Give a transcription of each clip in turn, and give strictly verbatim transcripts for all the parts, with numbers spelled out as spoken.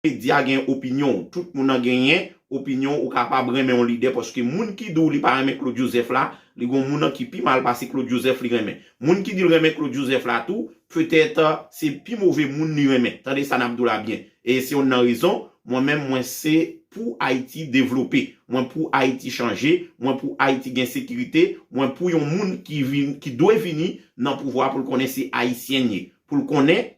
medya gen opinyon w. Tout moun nan genyen opinyon w. Ou kapab renmen yon lidè, paske moun ki di w li pa renmen Claude Joseph la, li gon moun nan ki pi mal pase Claude Joseph li renmen. Moun ki di l renmen Claude Joseph la tou, petèt, se pi move moun li renmen. Tande sa n ap di w la byen. E se youn nan rezon, mwen menm, mwen se pou Ayiti devlope. Mwen pou Ayiti chanje. Mwen pou Ayiti gen sekirite. Mwen pou yon moun ki vin, ki dwe vini nan pouvwa pou l konnen se Ayisyen l ye. Pou l konnen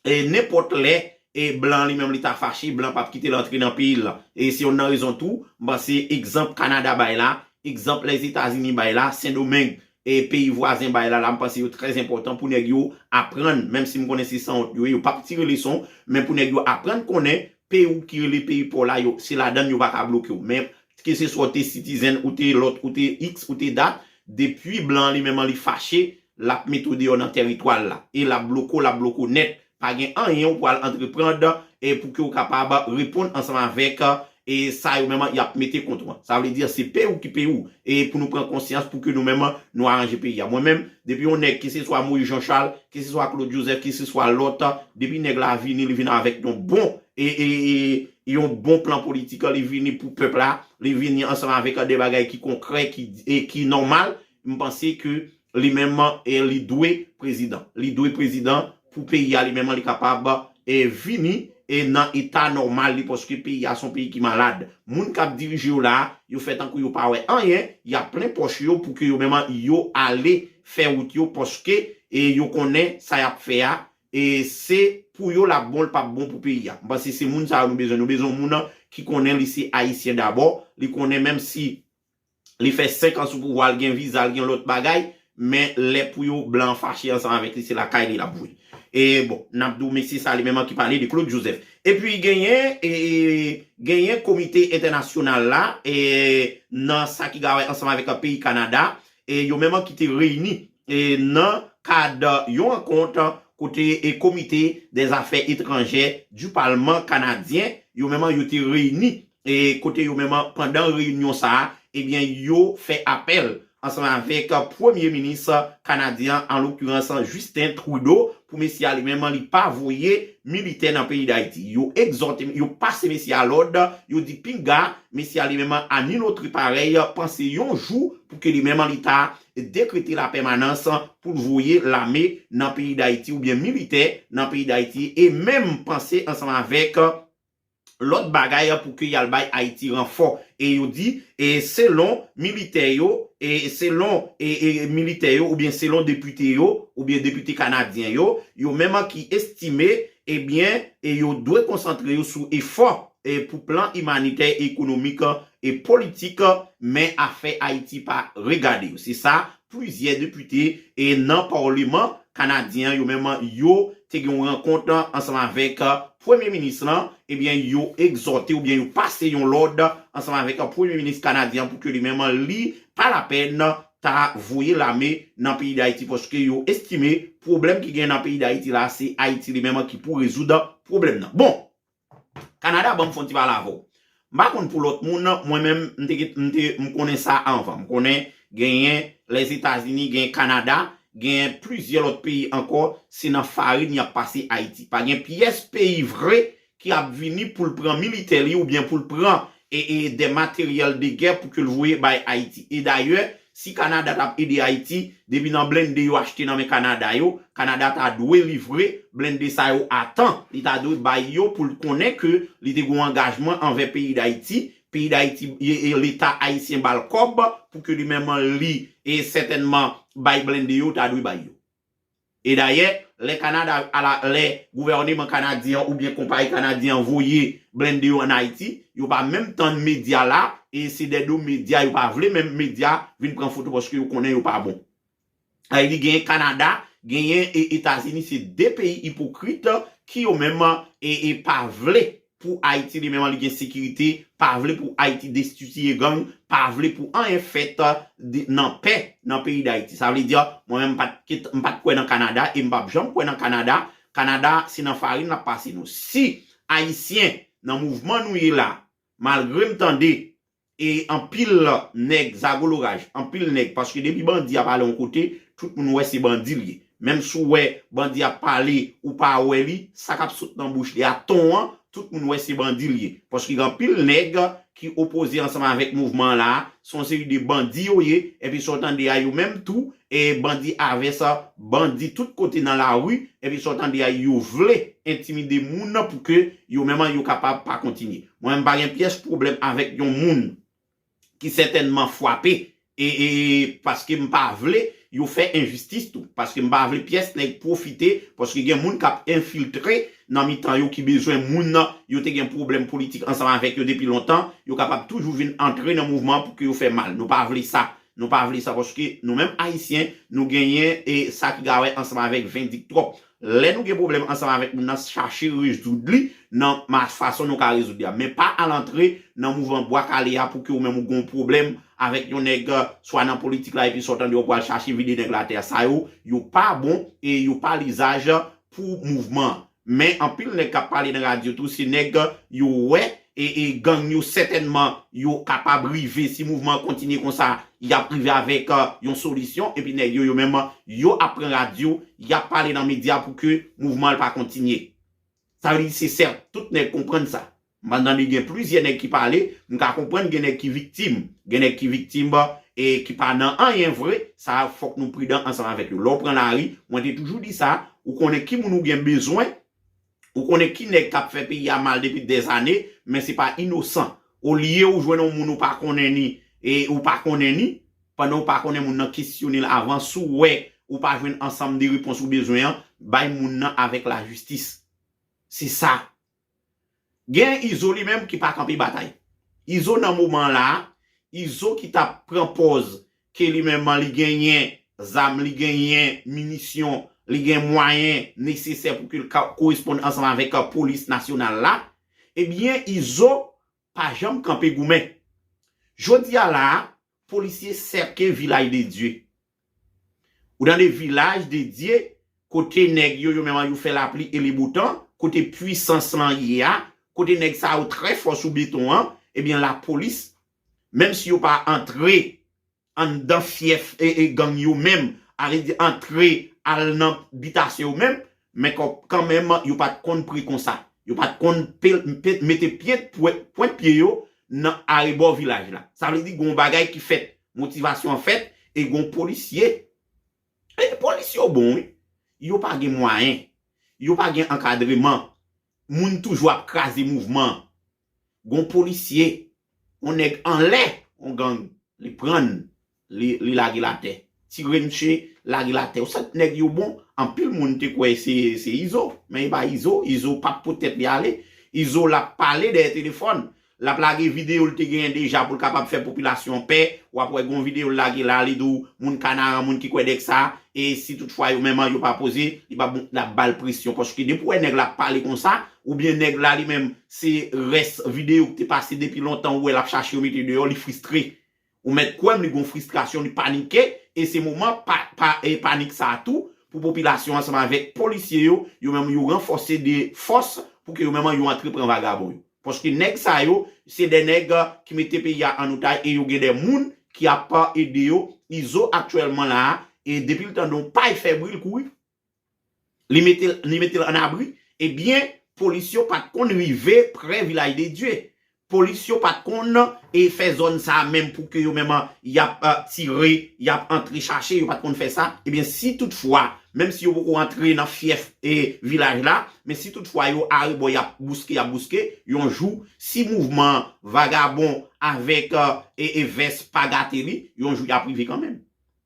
e nenpòt lè, e blan li menm li ta fache, blan p ap kite l antre nan peyi l. E se youn nan rezon tou, m panse egzanp Kanada bay la, egzanp Lèzetazini bay la, Sendomeng, e peyi vwazen bay la, la m panse yo trè enpòtan pou nèg yo aprann, menm si m konnen se sanwont yo ye, yo p ap tire leson, men pou nèg yo aprann konnen peyi w ki rele peyi pa w la, yo, se ladan l yo pa ka bloke w. Men keseswa w te citizen, ou te lòt, ou te X, ou te dat, depi blan li menm li fache, l ap mete w deyò nan tèritwa l la. E l ap bloke w, l ap bloke w nèt. Pa gen anyen ou pral antreprann e pou ke w kapab reponn ansanm avèk e sa yo menm y ap mete kont ou an. Sa vle di se peyi w ki peyi w. E pou nou pran konsyans pou ke nou menm nou aranje peyi a. Mwen menm, depi yon nèg, keseswa Moïse Jean Charles, keseswa Claude Joseph, keseswa lòt, depi nèg la vini, li vini avèk yon bon e, e, e yon bon plan politik, li vini pou pèp la, li vini ansanm avèk de bagay ki konkrè, ki, e ki nòmal, m panse ke li menm, e li dwe prezidan. Li dwe prezidan pou peyi a, li menm li kapab e vini e nan eta nòmal li, paske peyi a se yon peyi ki malad. Moun k ap dirije yo la, yo fè tankou yo pa wè anyen, y ap plen pòch yo pou ke yo menm yo ale fè wout yo, paske e yo konnen sa y ap fè a, e se pou yo l ap bon, l p ap bon pou peyi a. M panse se moun sa yo nou bezwen. Nou bezwen yon moun ki konnen li se Ayisyen dabò, li konnen menm si li fè senk an sou pouvwa, l gen viza, l gen lòt bagay, men lè pou yo blan an fache ansanm avèk li, se lakay li l ap voye. E bon, n ap di w mesye sa li menm ki pale de Claude Joseph. Epi genyen, e, genyen komite entènasyonal la, e, nan sa ki gen a wè ansanm avèk peyi Kanada, e, yo menm ki te reyini e nan kad yon rankont kote e Comité des Affaires Étrangères du Parlement canadien, yo menm yo te reyini e kote yo menm pandan reyinyon sa a, ebyen yo fè apèl ansanm avèk premye minis kanadyen an, an lokirans Justin Trudeau, pou mesye a li menm li pa voye militè nan peyi Dayiti. Yo egzòte, yo pase mesye a lòd, yo di pinga mesye a li menm a ni lotre parèy panse yon jou pou ke li menm li ta dekrete lapèmanans pou l voye lame nan peyi Dayiti oubyen militè nan peyi Dayiti e menm panse ansanm avèk lòt bagay pou ke y al bay Ayiti ranfò. E yo di, e selon militè yo, e selon e, e militè yo oubyen selon depite yo, oubyen depite kanadyen yo, yo menm ki estime, ebyen, e yo dwe konsantre yo sou efò e pou plan imanitè, ekonomik e politik, men afè Ayiti pa regade yo. Se sa plizyè depite e nan paleman kanadyen yo menm yo te gen yon rankont ansanm avèk premye minis lan, ebyen yo egzòte oubyen yo pase yon lòd ansanm avèk premye minis kanadyen pou ke li menm li pa lapèn ta voye lame nan peyi Dayiti, paske yo estime pwoblèm ki gen nan peyi Dayiti la, se Ayiti li menm ki pou rezoud pwoblèm nan. Bon, Kanada, ban m fè yon ti pale avè w. M pa konn pou lòt moun, mwen menm, m te, m te, m konnen sa anvan. M konnen genyen Lèzetazini, genyen Kanada, genyen plizyè lòt peyi ankò, se nan farin y ap pase Ayiti. Pa gen pyès peyi vre ki ap vini pou l pran militè li oubyen pou l pran e, e de materyèl de gè pou ke l voye bay Ayiti. E dayè, si Kanada t ap ede Ayiti, depi nan blende yo achte nan men Kanada yo, Kanada ta dwe livre blende sa yo a tan. Li ta dwe bay yo pou l konnen ke li te gen yon angajman anvè peyi Dayiti. Peyi Dayiti, e, e Leta ayisyen ba l kòb pou ke li menm li, e sètènman, bay blende yo, ta dwe bay yo. E dayè, lè Kanada, ala, lè gouvèneman kanadyen an oubyen konpayi kanadyen an voye blende yo ann Ayiti, yo pa menm tann medya la, e se dèdo medya, yo pa vle menm medya vin pran foto paske yo konnen yo pa bon. Sa vle di genyen Kanada, genyen e Etazini, se de peyi ipokrit ki yo menm e, e pa vle pou Ayiti li menm li gen sekirite, pa vle pou Ayiti destitiye gang, pa vle pou anyen fèt de, nan pè nan peyi Dayiti. Sa vle di, mwen menm m pa t, m pa t kwè nan Kanada e m p ap janm kwè nan Kanada. Kanada, se nan farin l ap pase nou. Si Ayisyen nan mouvman nou ye la, malgre m tande e anpil nèg zagoloraj, anpil nèg, paske depi bandi ap ale yon kote, tout moun wè se bandi l ye. Menm si w wè bandi ap pale, ou pa wè li, sa k ap sot nan bouch li a, ton an, tout moun wè se bandi l ye. Paske gen anpil nèg ki opoze ansanm avèk mouvman an la, se yon seri de bandi yo ye, epi sa w tande a yo menm tou, e bandi avè sa, bandi tout kote nan lari, epi sa w tande a yo vle entimide moun nan pou ke yo menm yo kapab pa kontinye. Mwen menm pa gen pyès pwoblèm avèk yon moun ki sètènman frape, e, e, paske m pa vle yo fè enjistis tou, paske m pa vle pyès nèg pwofite, paske gen moun k ap enfiltre nan mitan yo ki bezwen moun nan, yo te gen pwoblèm politik ansanm avèk yo depi lontan, yo kapab toujou vin antre nan mouvman an pou ke yo fè mal. Nou pa vle sa. Nou pa vle sa, paske nou menm Ayisyen, nou genyen e sa ki gen a wè ansanm avèk vendik twòp. Lè nou gen pwoblèm ansanm avèk moun nan, chache rezoud li nan ma- fason nou ka rezoud li a. Men pa al antre nan mouvman bwa kale a pou ke ou menm ou gen yon pwoblèm avèk yon nèg, swa nan politik la, epi sa w tande w pral chache vide nèg la atè a. Sa yo, yo pa bon e yo pa lizaj pou mouvman an. Men anpil nèg k ap pale nan radyo tou, se nèg yo wè e, e gang yo sètènman yo kapab rive, si mouvman an kontinye konsa, y ap rive avèk, e, yon solisyon, epi nèg yo, yo menm, yo ap pran radyo, y ap pale nan medya pou ke mouvman an pa kontinye. Sa vle di se sèt, tout nèg konprann sa. M tande gen plizyè nèg ki pale, m ka konprann gen nèg ki viktim, gen nèg ki viktim, e ki pa nan anyen vre, sa fòk nou pridan ansanm avèk yo. Lè w pran lari, mwen te toujou di sa, ou konnen ki moun ou gen bezwen, ou konnen ki nèg k ap fè peyi a mal depi dèzane, men se pa inosan. Olye ou jwenn yon moun ou pa konnen ni, e ou pa konnen ni, pandan ou pa konnen moun nan, kesyone l avan, si w wè ou pa jwenn ansanm de repons ou bezwen an, bay moun nan avèk lajistis. Se sa. Gen Izo li menm ki pa kanpe batay. Izo nan moman la, Izo ki t ap pran pòz ke li menm li genyen zam, li genyen minisyon, li gen mwayen nesesè pou ke l ka koresponn ansanm avèk, e, polis nasyonal la, ebyen, Izo pa janm kanpe goumen. Jodi a la, polisye sèke Vilaj de Dye. Ou tande Vilaj de Dye, kote nèg yo, yo menm yo fè lapli e le botan, kote pwisans lan ye a, kote nèg sa yo trè fò sou beton an, ebyen lapolis, menm si yo pa antre anndan fyèf e, e gang yo menm, a vle di antre al nan bitasyon yo menm, men kan, kanmenm yo pa t konn pre konsa. Yo pa t konn pe- pe- mete pye, pwen- pwent pye yo nan arebò vilaj la. Sa vle di gon bagay ki fèt, motivasyon an fèt, e gon polisye. E polis yo bon, wi. Yo pa gen mwayen. Yo pa gen ankadreman. Moun toujou ap kraze mouvman. Gon polisye, yon nèg anlè yon gang, li pran l, li, li lage l atè. Tire misye, lage l atè. Ou santi nèg yo bon, anpil moun te kwè se, se Izo. Men e pa Izo, Izo p ap pot tèt li ale. Izo l ap pale dèyè telefòn. L ap lage videyo l te genyen deja pou l kapab fè popilasyon pè. W ap wè gon videyo l lage la, li di w moun Kanaran, moun ki kwè nèg sa, e si toutfwa yo menm yo pa poze, li p ap, l ap ba l presyon. Paske depi w wè nèg la ap pale konsa, oubyen nèg la li menm, se rès videyo ki te pase depi lontan, ou wè l ap chache yo mete deyò, li fristre. Ou mèt kwè m, li gon fristrasyon, li panike, e se moman pa, pa, e panik sa a tou, pou popilasyon ansanm avèk polisye yo, yo menm yo ranfòse de fòs pou ke yo menm yo antre pran vagabon yo. Paske nèg sa yo, se de nèg ki mete peyi a an otaj e yo gen de moun ki ap ede yo. Izo aktyèlman la a, e depi l tande yon pay fè bri, l kouri. Li mete, li mete l an abri. Ebyen, polis yo pa t konn rive prè Vilaj de Dye. Polis yo pa t konn e fè zòn sa a menm pou ke yo menm y ap, e, tire, y ap antre chache, yo pa t konn fè sa. Ebyen, si toutfwa, menm si yo poko antre nan fyèf e vilaj la, men si toutfwa yo arebò y ap bouske, y ap bouske, yon jou, si mouvman vagabon avèk, e, e, e vès pa gate li, yon jou y ap rive kanmenm.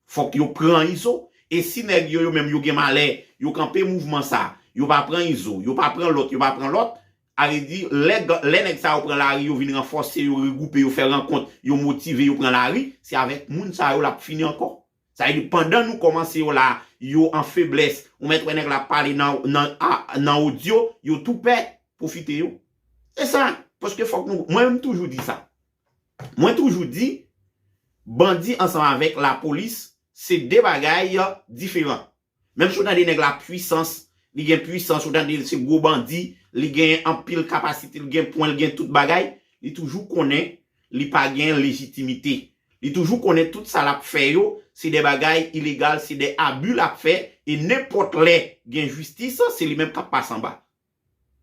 Fòk yo pran Izo. E si nèg yo, yo menm yo gen malè, yo kanpe mouvman sa, yo pa pran Izo, yo pa pran lòt, yo pa pran lòt, a vle di, lè, lè nèg sa yo pran lari, yo vin ranfòse, yo regwoupe, yo fè rankont, yo motive, yo pran lari, se avèk moun sa yo l ap fini ankò. Sa vle di, pandan nou kòmanse yo la, yo an feblès, ou mèt wè nèg la ap pale nan, nan, a, nan odyo, yo tou pè pwofite yo. Se sa, paske fòk nou, mwen menm toujou di sa. Mwen toujou di, bandi ansanm avèk lapolis, se de bagay diferan. Menm si w tande nèg la pwisans, li gen pwisans, ou tande se gwo bandi, li gen anpil kapasite, li gen pwen, li gen tout bagay, li toujou konnen li pa gen lejitimite. Li toujou konnen tout sa l ap fè yo, se de bagay ilegal, se de abi l ap fè, e nenpòt lè gen jistis, se li menm k ap pase anba.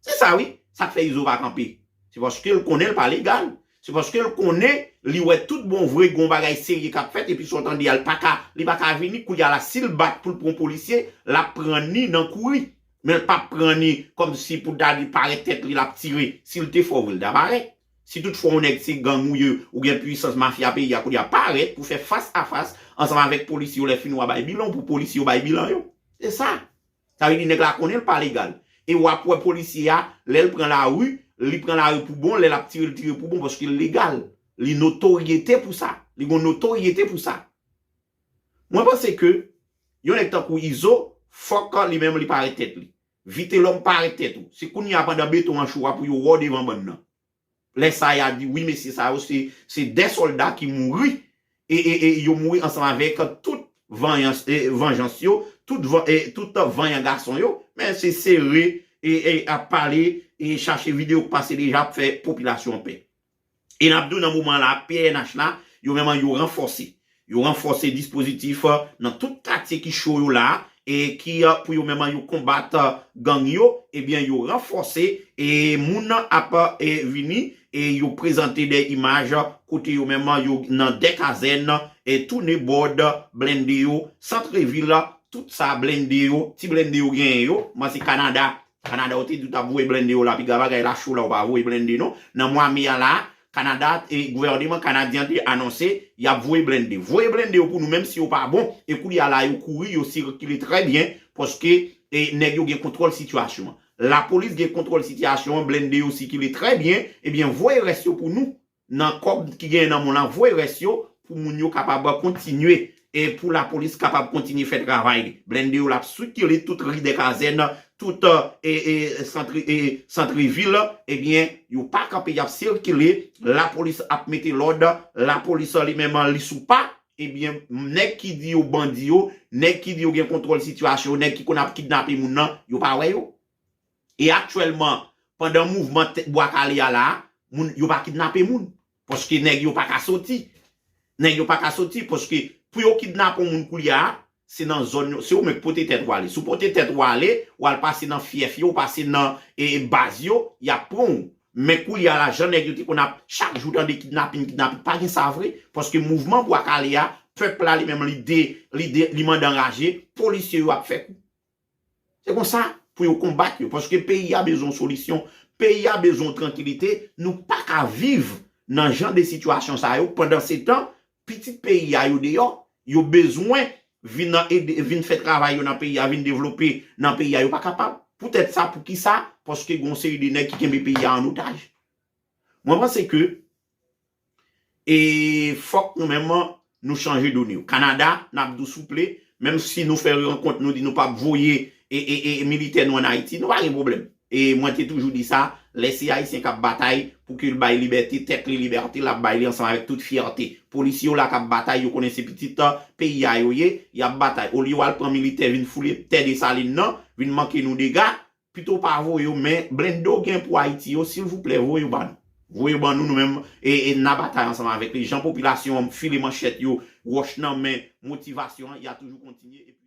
Se sa wi. Sa k fè Izo pa kanpe? Se paske l konnen l pa legal. Se paske l konnen li wè tout bon vre gon bagay serye k ap fèt epi sa w tande a, l pa ka, li pa ka vini kounye a la, si l bat pou l pran yon polisye, l ap pran ni nan kouri. Men l p ap pran ni kòmsi pou ta di parèt tèt li l ap tire. Si l te fò vre, l ta parèt. Si toutfwa yon nèg se gang ou ye, ou gen pwisans mafya peyi a, kounye a parèt pou fè fas a fas ansanm avèk polisye yo, lè fini w a bay bilan w pou polisye yo bay bilan yo. Se sa. Sa vle di nèg la konnen l pa legal. E w ap wè polisye a, lè l pran lari, li pran lari pou bon, lè l ap tire, l tire pou bon, paske l legal. Li notoryete pou sa. Li gon notoryete pou sa. Mwen panse ke yon nèg tankou Izo, fòk li menm li parèt tèt li. Vitelòm parèt tèt ou. Se kounye a pandan beton an cho a pou yo wè w devan bann nan. Lè sa y a di, wi, mesye sa yo, se, se de sòlda ki mouri. E, e, e yo mouri ansanm avèk tout vanyans, e, vanjans yo, tout, van, e, tout vanyan gason yo. Men se sere, e, e ap pale, e chache videyo k pase deja ap fè popilasyon pè. E n ap di w nan moman la, P N H la, yo menm yo ranfòse. Yo ranfòse dispozitif, euh, nan tout katye ki cho yo la, e ki, euh, pou yo menm yo konbat, euh, gang yo, ebyen, yo ranfòse, e moun nan ap, euh, e vini, e yo prezante de imaj, euh, kote yo menm yo nan de kazèn, e toune bòd blende yo, santrevil, tout sa blende yo, ti blende yo genyen yo, man se Kanada, Kanada yo te di w t ap voye blende yo la, piga bagay la cho la, ou pa voye blende non. Nan mwa me a la, Kanada, e gouvèneman kanadyen an te anonse y ap voye blende. Voye blende yo pou nou, menm si yo pa bon, e kounye a la yo kouri, yo sikile trè byen, paske, e, nèg yo gen kontwòl sitiyasyon an. Lapolis gen kontwòl sitiyasyon an, blende yo sikile trè byen, ebyen, voye rès yo pou nou. Nan kòb ki genyen nan men w lan, voye rès yo pou moun yo kapab kontinye, e pou lapolis kapab kontinye fè travay li. Blende yo l ap sikile tout ri dè kazèn, tout, e, e, santre, e, santrevil, ebyen, yo pa kanpe, y ap sikile, lapolis ap mete lòd, lapolis li menm li sou pa, ebyen, nèg ki di yo bandi yo, nèg ki di yo gen kontwòl sitiyasyon, nèg ki konn ap kidnape moun nan, yo pa wè yo. E aktyèlman, pandan mouvman tè-, Bwa Kale a la, moun, yo pa kidnape moun. Paske nèg yo pa ka soti. Nèg yo pa ka soti, paske pou yo kidnape yon moun kounye a, se nan zòn yo, se ou menm k pote tèt ou ale. Si w pote tèt ou ale, w al pase nan fyèf yo, w pase nan, e, e, baz yo, y ap pran w. Men kounye a la, jan nèg yo te konn ap chak jou tande kidnapin, kidnapin, pa gen sa vre. Paske mouvman Bwa Kale a, pèp la li menm li de, li de, li mande anraje, polisye yo ap fè kou. Se konsa pou yo konbat yo, paske peyi a bezwen yon solisyon, peyi a bezwen yon trankilite, nou pa ka viv nan jan de sitiyasyon sa yo, pandan se tan, pitit peyi a yo deyò, yo bezwen vin nan ede, vin fè travay yo nan peyi a, vin devlope nan peyi a, yo pa kapab. Poutèt sa, poukisa? Paske gen yon seri de nèg ki kenbe peyi a an otaj. Mwen panse ke, e fòk nou menm nou chanje done yo. Kanada, n ap di w souple, menm si nou fè rankont, nou di nou p ap voye, e, e, e, militè nou ann Ayiti, nou pa gen pwoblèm. E mwen te toujou di sa, lè se Ayisyen k ap batay pou ke l bay libète, tèt li libète, l ap bay li ansanm avèk tout fyète. Polisye yo la k ap batay, yo konnen se pitit, uh, peyi a yo ye, y ap batay. Olye w al pran militè vin foule tè Desalin nan, vin manke nou dega, pito w pa voye yo, men blende w gen pou Ayiti yo, silvouplè, voye yo ban nou. Voye yo ban nou, nou menm, e, e n a batay ansanm avèk li. Jan popilasyon an file manchèt yo, wòch nan men, motivasyon an, y a toujou kontinye.